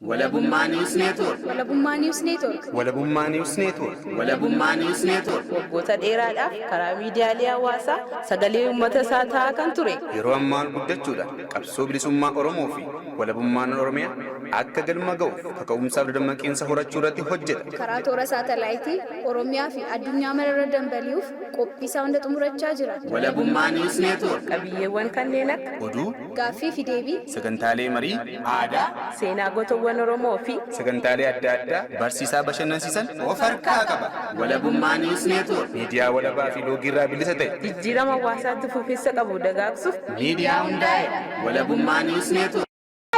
Walabummaa News Network. Walabummaa News Network. Walabummaa News Network. Walabummaa News Network. Waggoota dheeraadhaaf karaa miidiyaalee hawaasaa sagalee uummata isaa ta'aa kan ture. Yeroo ammaa guddachuudhaan qabsoo bilisummaa Oromoo fi walabummaan Oromiyaa akka galma ga'uuf kaka'umsaaf dadammaqiinsa horachuu irratti hojjeta. Karaa toora saatalaayitii Oromiyaa fi addunyaa mararra dambali'uuf qophii isaa hunda xumurachaa jira. Walabummaa News Network. Qabiyyeewwan kanneen akka Oduu, Gaaffii fi deebii, sagantaalee marii, aadaa, seenaa gootowwan Oromoo fi sagantaalee adda addaa barsiisaa bashannansiisan of harkaa qaba. Walabummaa News Network. Miidiyaa walabaa fi loogiirraa bilisa ta'e. Jijjiirama hawaasaatti fufiinsa qabu dagaagsuuf Miidiyaa hundaa'e. Walabummaa News Network.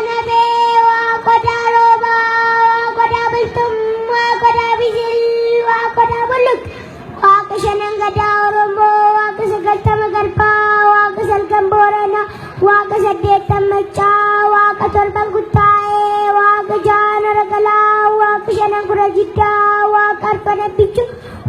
Nabee waa roobaa, waa qodaa bultum, waa qodaa bisil, waa qodaa bulluq, waaqa shanan gadaa Oromoo, waaqa 90 garbaa, waaqa salgan booranaa, waaqa saddeettan maccaa, waaqa torban kuttaa'ee, waaqa jaan aragalaa, waaqa shanan kura jiddaa, waaqa arfan abbichuu,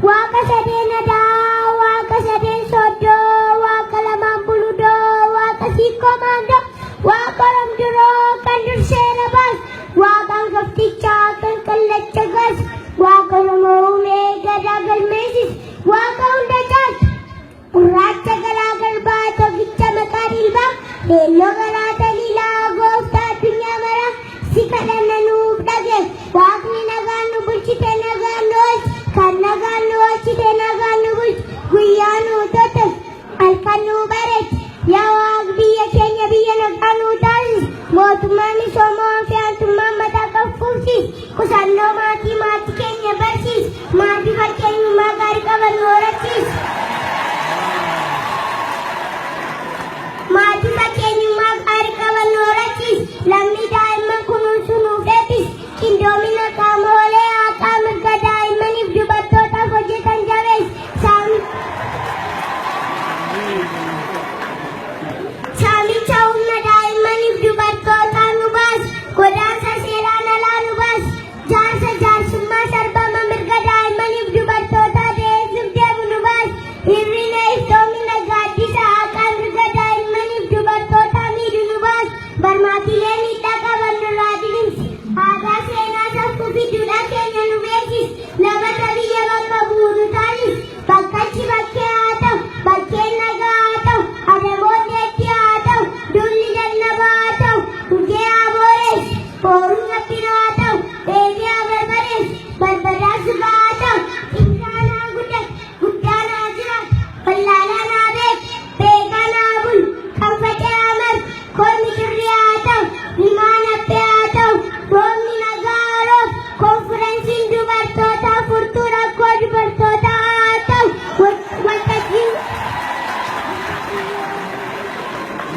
waaqa sadeen adaa, waaqa sadeen sooddoo, waaqa lamaan buludoo, waaqa siikkoo maandoo, waaqa oromduroo kan dursee rabaas, waaqa hangaftichaa kan kallacha gaas, waaqa Oromoo uumee gadaa galmeessis, waaqa hunda caaltu. Gurraacha garaa garbaa tokkicha maqaa dhiibaa, leelloo garaa taliilaa gooftaa addunyaa maraa si kadhanna nuuf dhage. Waaqni nagaan nu bulchite nagaan nu oolchi, kan nagaan nu oolchite nagaan nu bulchi, guyyaa nu tottolchi, halkan nu bareechi. Yaa Waaq biyya keenya biyya nagaa nu taasisi, mootummaa misoomaa fi aantummaa mataa qabfuufsiisi, qusannoo maatii maatii keenya barsiisi, maatii fakkeenyummaa gaarii qaban nu horachiisi. Maatii fakkeenyummaa gaarii qaban nu horachiisi, lammii daa'imman kunuunsuu nuuf eebbisi, qindoomina qaamolee haqaa mirga daa'immaniif dubartootaaf hojjetan jabeessi. Saamicha humna daa'immaniif dubartootaa nu baasi, godaansa seeraan alaa nu baasi, jaarsa jaarsummaa sarbama mirga daa'immaniif dubartootaa deessuuf deemu nu baasi, hir'ina iftoomina gaaddisa haqaa mirga daa'immaniif dubartootaa miidhu nu baasi, barmaatilee miidhaa qaban nurraa dilimsi, aadaa seenaa safuu fi duudhaa keenya nu beeksisi, lammata biyya bakka bu'u nu taasisi, bakkachi bakkee haa ta'u, bakkeen nagaa haa ta'u, adamoon deetti haa ta'u, dulli lallabaa haa ta'u, gugee haa booreessu, booruun gabbina haa ta'u, dheedhii haa barbadeessu, barbadaa sugaa haa ta'u, xiqqaan haa guddatu, guddaan haa jiraatu, wallaalaan haa beeku, beekaan haa bulu, kan faca'e haa margu, kormi cirrii haa ta'u, rimaan haphee haa ta'u, roobni nagaa haa roobu, konferensiin dubartootaa furtuu rakkoo dubartootaa haa ta'u,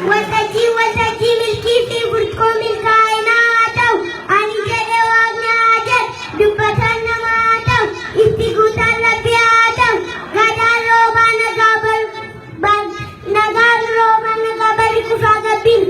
waltajjiin waltajjii milkii fi burqoo milkaa'inaa haa ta'u, ani jedhe waaqni haa jedhu, dubbataan nama haa ta'u, itti guutaan rabbi haa ta'u, gadaan roobaa nagaa nagaan roobaa nagaa barri kufaa gabbin.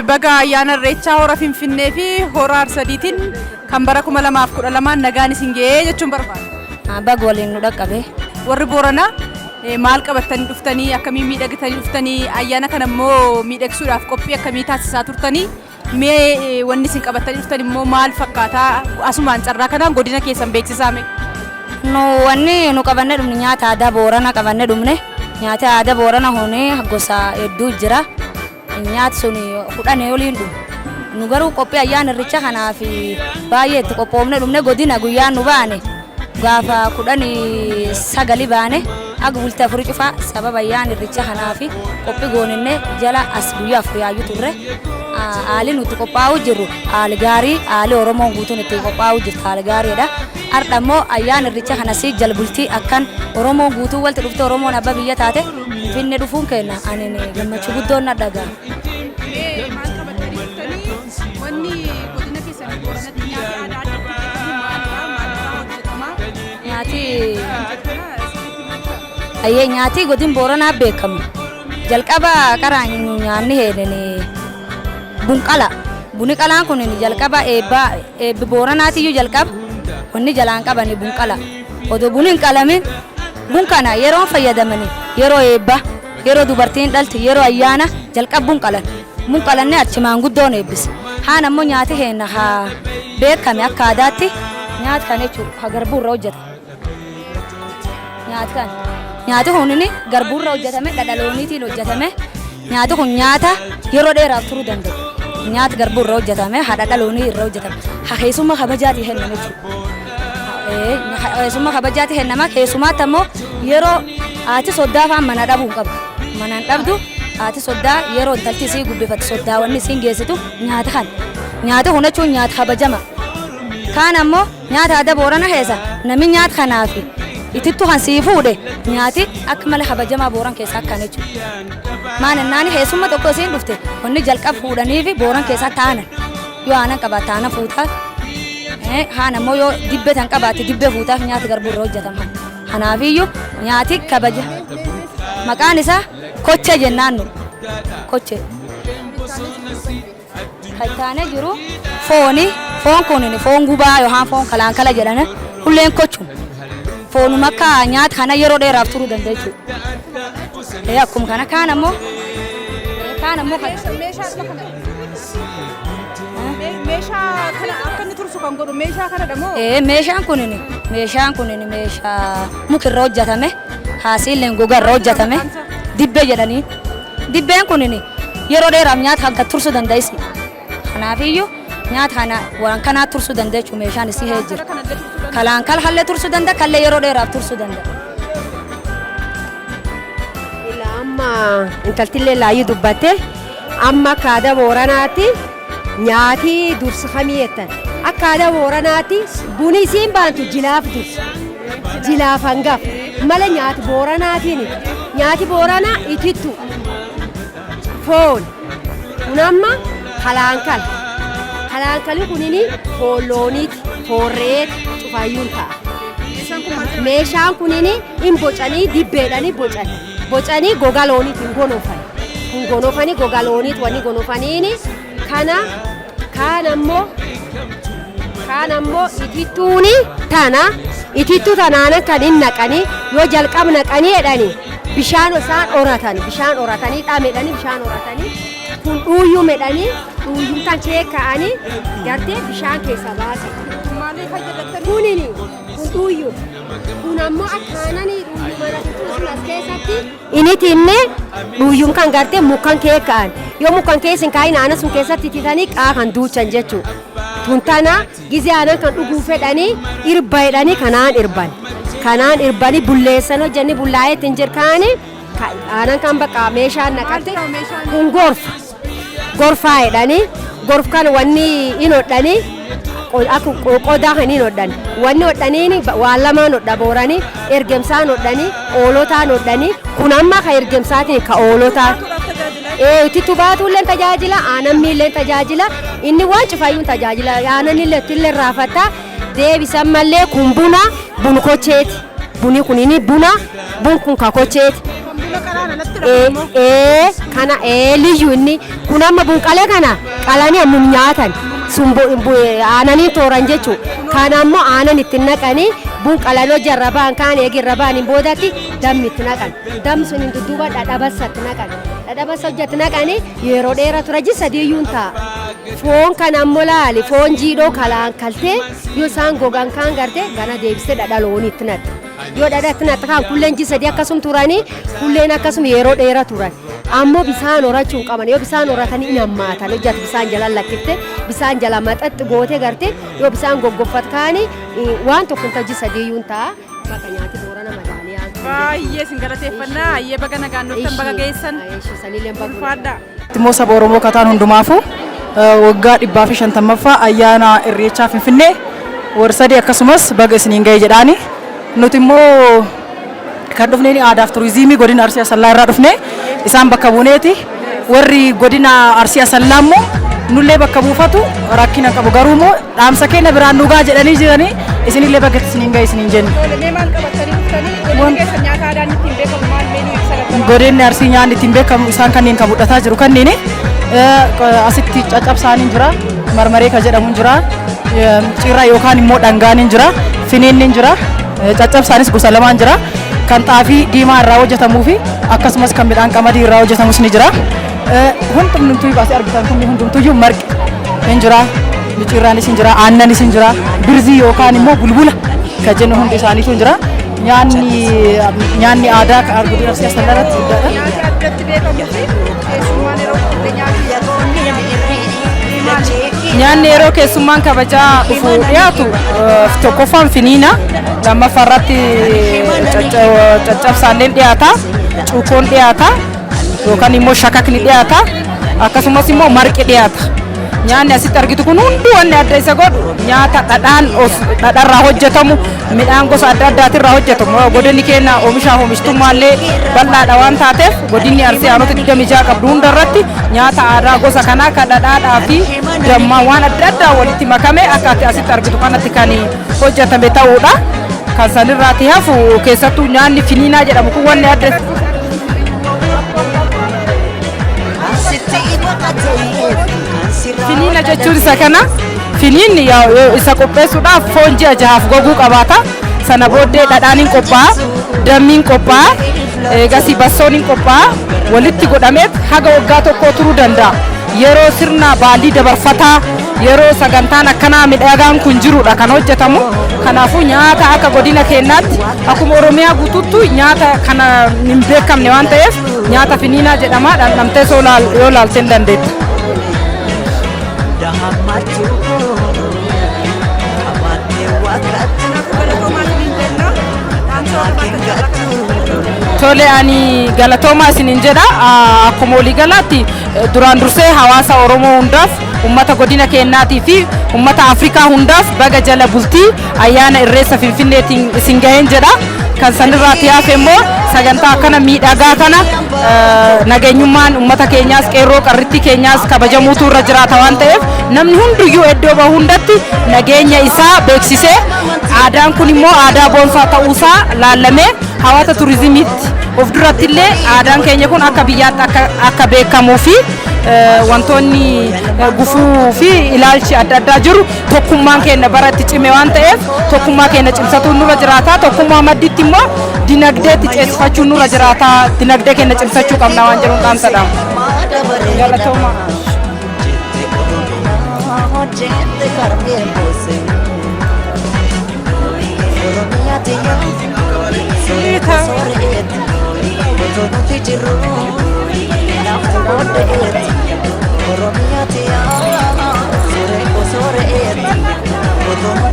Baga ayyaana Irreechaa hora Finfinnee fi hora Arsadiitiin kan bara 2012 nagaan isin ga'ee jechuun barbaada. Baga waliin nu dhaqqabe. Warri Booranaa maal qabattanii dhuftanii, akkamiin miidhagitanii dhuftanii, ayyaana kana immoo miidhagsuudhaaf qophii akkamii taasisaa turtanii, mee wanni isin qabattanii dhuftan immoo maal fakkaataa, asumaan carraa kanaan godina keessan beeksisaa mee. Nu wanni nu qabanne dhumne nyaata aadaa Boorana qabanne dhumne. Nyaata aadaa Boorana huni gosa hedduu jira. Nyaati sun 10 oliin dhumu. Nu garuu qophii ayyaana Irreecha kanaaf baay'ee itti qophoofne dhumne. Godina guyyaan nu baane gaafa 19 baane aga bultii 4 cufaa sababa ayyaana Irreecha kanaaf qophii gooninne jala as guyyaa 4 yaayyuu turre. Haalli nuti qophaa'uu jirru haali gaarii, haali Oromoon guutuun itti qophaa'uu jirtu haali gaariidha. Har'a immoo ayyaana Irreecha kanas jalbultii akkan Oromoon guutuu walitti dhufte, Oromoon abbaa biyya taate. Finfinnee dhufuun keenya ani gammachuu guddoon na dhaga'ama. Mee maal qabattanii dhuftanii wanni godina keessanii Booranatti nyaati aadaa addatti beekamu maalidha? Maalirraa hojjetama? Nyaati ayyee nyaati godin Booranaa beekamu. Jalqaba qaraa nyaanni heedhani bunqala. Buni qalaan kun jalqaba eebba eebbi Booranaatiyyuu jalqaba wanni jalaan qabani bunqala. Odoo buni hin qalamin bun kana yeroo fayyadamani yeroo eebba yeroo dubartiin dhalti yeroo ayyaana jalqaba bun qalan. Bun qalanne achi maanguddoon eebbise. Haan ammoo nyaati heenna haa beekame akka aadaatti nyaata kan jechuudha haa garbuu irra hojjetame. Nyaati kan nyaati kun inni garbuu irra hojjetame dhadha looniitiin hojjetame nyaati kun nyaata yeroo dheeraaf turuu danda'u. Nyaati garbuu irra hojjetame haa dhadha loonii irra hojjetame haa keessummaa kabajaatii kenname jechuudha. Keessummaa kabajaatii kennama keessumaatti ammoo yeroo haati soddaa fa'aa mana dhabuu hin qabdu. Mana hin dhabdu haati soddaa yeroo intalti isii guddifatu soddaa wanni isiin geessitu nyaata kana. Nyaati kun jechuun nyaata kabajama. Kaan ammoo nyaata aadaa Boorana keessa namni nyaata kanaaf itittu kan sii fuudhe nyaati akka malee kabajamaa Booran keessa akkan jechuudha. Maan ennaani keessumma tokko isiin dhufte wanni jalqaba fuudhanii fi Booran keessa taanan yoo aanan qabaatte aanan fuutaaf haan ammoo yoo dibbee tan qabaatte dibbee fuutaaf nyaata garbuu irra hojjetama. Kanaafiyyuu nyaati kabaja. Maqaan isaa kochee jennaan nu kochee. Kan taanee jiru fooni foon kun foon gubaa yookaan foon kalaankala jedhana hulleen kochuma. Foonuma akka nyaata kana yeroo dheeraaf turuu danda'a jechuudha. Akkuma kana kaan ammoo kaan ammoo kan Meeshaa kana akka inni tursu kan godhu meeshaa kanadha moo? Meeshaan kun meeshaan kun meeshaa muka irra hojjetame haasiilleen gogaa irra hojjetame dibbee jedhanii. Dibbeen kun yeroo dheeraaf nyaata kan tursuu danda'isi. Kanaafiyyuu nyaata kana waan kanaa tursuu danda'a jechuudha meeshaan isii hee jira. Kalaan kal hallee tursuu danda'a kallee yeroo dheeraaf tursuu danda'a. Amma intaltillee laayyuu dubbatte amma akka aadaa Booranaatti nyaati dursa kamii jettan akka aadaa Booranaatti buni isiin baantu jilaaf dursa jilaaf hangaf mala nyaati Booranaatiin nyaati Booranaa itittu foon kun amma kalaankal kalaankali kunini foon looniiti foon re'eeti cufaayyuun ta'a. Meeshaan kunini hin bocanii dibbeedhanii bocan bocanii gogaa looniitiin gonofan hin gonofanii gogaa looniit wanni gonofaniini kana kaan ammoo itittuuni tana itittuu tanaana kan hin naqanii yoo jalqab naqanii jedhani bishaan isaan horatan bishaan horatanii dhamedhanii bishaan horatanii kun dhuuyyuu medhanii dhuuyyuu tan keeka'anii gartee bishaan keessa baasan. Maaliif fayyadattanii? Kunini kun dhuuyyuu kun ammoo akkaananii dhuuyyuu mana sun as keessatti initinne dhuuyyuun kan gartee mukan keeka'an yoo mukan keessa hin kaayin aanan sun keessatti ititanii qaa kan duuchan jechuudha. Tun tana gizee aanan kan dhuguu fedhanii irba jedhanii kanaan irban kanaan irbanii bulleessan hojjanni bullaa'ee ittiin jirkaani aanan kan bakka meeshaan naqatte kun gorfa gorfaa jedhanii gorf kan wanni in hodhanii akka qodaa kan hin hodhan wanni hodhaniin waan lamaan hodha booranii ergemsaan hodhanii oolotaan hodhanii kun amma ka ergemsaatiin ka oolotaa Itittuu baatuullee tajaajila aanan miillee tajaajila inni waan cufayyuun tajaajila aanan illee ittillee raafata deebisan mallee kun buna bun kocheeti buni kun inni buna bun kun ka kocheeti. Ee kana ee liyyu inni kun amma bunqalee kana qalanii ammum nyaatan sun aananii tooran jechuudha. Kana ammoo aanan itti naqanii bun qalanii hojii irra ba'an kaan eegi irra ba'aniin boodatti dammi itti naqan. Dammi sun hin dudduuba dhadhabassa itti naqan. Dhadhabassa hojii itti naqanii yeroo dheeraa tura ji sadiiyyuun ta'a. Foon kana ammoo laali foon jiidhoo kalaan kaltee yoo isaan gogan kaan garte gana deebisee dhadha loonii itti naqxe. Yoo dhadha itti naqxe kaan kulleen ji sadii akkasum turanii kulleen akkasum yeroo dheeraa turan. Ammoo bisaan horachuu hin qaban yoo bisaan horatanii hin hammaatan hojjatu bisaan jala lakkifte bisaan jala maxaxxi goote garte yoo bisaan goggoffat kaani waan tokko hin ta'u ji sadiiyyuun ta'a. Bakka nyaati Boorana madaaliyaa. Baay'ee isin galateeffannaa. Ayyee baga nagaan dhuftan baga geessan. Ulfaadhaa. Immoo saba Oromoo kataan hundumaafuu waggaa 150ffaa ayyaana Irreechaa Finfinnee warsadii akkasumas baga isiniin ga'e jedhaani. Nuti immoo Kan dhufneen aadaaf turizimii godina Arsii Asallaa irraa dhufne isaan bakka buuneeti. Warri godina Arsii Asallaa immoo nullee bakka buufatu rakkina qabu, garuu immoo dhaamsa keenya biraan dhugaa jedhanii jiranii isinillee bakka isiniin gahe isiniin jennu. Mee maal qabatanii dhuftanii? Godinni keessa nyaata aadaan ittiin beekamu maal mee nu ibsa gabaabaa? Godinni Arsii nyaanni ittiin beekamu isaan kanneen kan mul'ataa jiru kanneen asitti caccabsaan hin jira, marmaree kan jedhamu hin jira, cirra yookaan immoo dhangaan hin jira, finiinni hin jira, caccabsaanis gosa lamaan jira. Kan xaafii diimaa irraa hojjetamuu fi akkasumas kan midhaan qamadii irraa hojjetamus ni jira. Hundumtuu baasee argitan kun hundumtuyyuu marqi hin jira, micciirraanis hin jira, aannanis hin jira, birzii yookaan immoo bulbula kan jennu hundi isaaniitu hin jira. Nyaanni aadaa kan godina Arsii Asallaa irratti guddaadha. Nyaata addatti beekamuu fi keessummaan yeroo dhufte nyaatu. Nyaanni yeroo keessummaan kabajaa dhufu dhiyaatu tokkoffaan finiina, lammaffaa irratti caccabsaalleen dhiyaata, cuukoon dhiyaata yookaan immoo shakakni dhiyaata, akkasumas immoo marqi dhiyaata. Nyaanni asitti argitu kun hunduu wanni adda isa godhu nyaata dhadhaan dhadharraa hojjetamu, midhaan gosa adda addaatirraa hojjetamu. Godinni keenya oomishaaf oomishtummaallee bal'aadha waan taateef, godinni Arsii aanota 26 qabdu hundarratti nyaata aadaa gosa kanaa kan dhadhaadhaa fi dammaa waan adda addaa walitti makame akka ati asitti argitu kanatti kan hojjetame ta'uudha. Kan sanirraati hafu keessattuu nyaanni finiinaa jedhamu kun wanni adda. Finiina jechuun isa kana. Finiinni isa qopheessuudhaaf foon ji'a 6f goguu qabaata. Sana booddee dhadhaan hin qophaa'a, dammiin qophaa'a, eegasii bassoon hin qophaa'a. Walitti godhameet haga waggaa tokkoo turuu danda'a. Yeroo sirna baallii dabarfataa, yeroo sagantaan akkanaa midhagaan kun jirudha kan hojjetamu. Kanaafuu nyaata akka godina keenyaatti akkuma Oromiyaa guutuuttu nyaata kana hin beekamne waan ta'eef nyaata finiinaa jedhama. Dhandhamtee yoo laaltee hin dandeetta. Tole, ani galatoomaa isiniin jedha. Akkuma waliigalaatti duraan dursee hawaasa Oromoo hundaaf, ummata godina keenyaatii fi ummata Afrikaa hundaaf baga jala bultii ayyaana Irreessa Finfinneetiin isin gaheen jedha. Kan sanirraati hafe immoo sagantaa akkana miidhagaa kana nageenyummaan ummata keenyaas qeerroo qarrittii keenyaas kabajamuutu irra jiraata waan ta'eef, namni hunduyyuu iddoo bahu hundatti nageenya isaa beeksisee, aadaan kun immoo aadaa boonsaa ta'uusaa laallamee hawwata turizimiitti of duratti illee aadaan keenya kun akka biyyaatti akka beekamuu fi wantoonni gufuu fi ilaalchi adda addaa jiru, tokkummaan keenya bara itti cime waan ta'eef tokkummaa keenya cimsatuun nurra jiraata. Tokkummaa madditti immoo dinagdeetti ceesifachuun nurra jiraata. Dinagdee keenya cimsachuu qabna waan jedhuun dhaamsadha. Galatooma.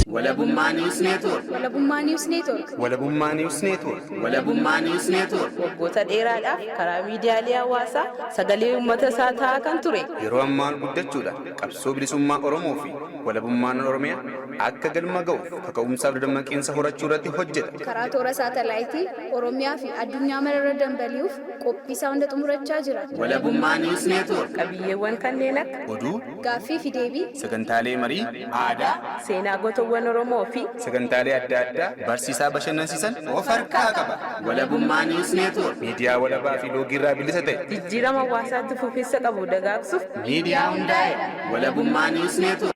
Walabummaa News Network. Walabummaa News Network. Walabummaa News Network. Walabummaa News Network. Waggoota dheeraadhaaf karaa miidiyaalee hawaasaa sagalee uummata isaa ta'aa kan ture. Yeroo ammaa guddachuudhaan qabsoo bilisummaa Oromoo fi walabummaan Oromiyaa akka galma ga'uuf kaka'umsaaf dammaqiinsa horachuu irratti hojjeta. Karaa toora saatalaayitii Oromiyaa fi addunyaa mararra dambali'uuf qophii isaa hunda xumurachaa jira. Walabummaa News Network. Qabiyyeewwan kanneen akka Oduu, Gaaffii fi deebii, sagantaalee marii, aadaa, seenaa gootowwan Oromoo fi sagantaalee adda addaa barsiisaa bashannansiisan of harkaa qaba. Walabummaa News Network. Miidiyaa walabaa fi loogiirraa bilisa ta'e. Jijjiirama hawaasaatti fufiinsa qabu dagaagsuuf Miidiyaa hundaa'e. Walabummaa News Network.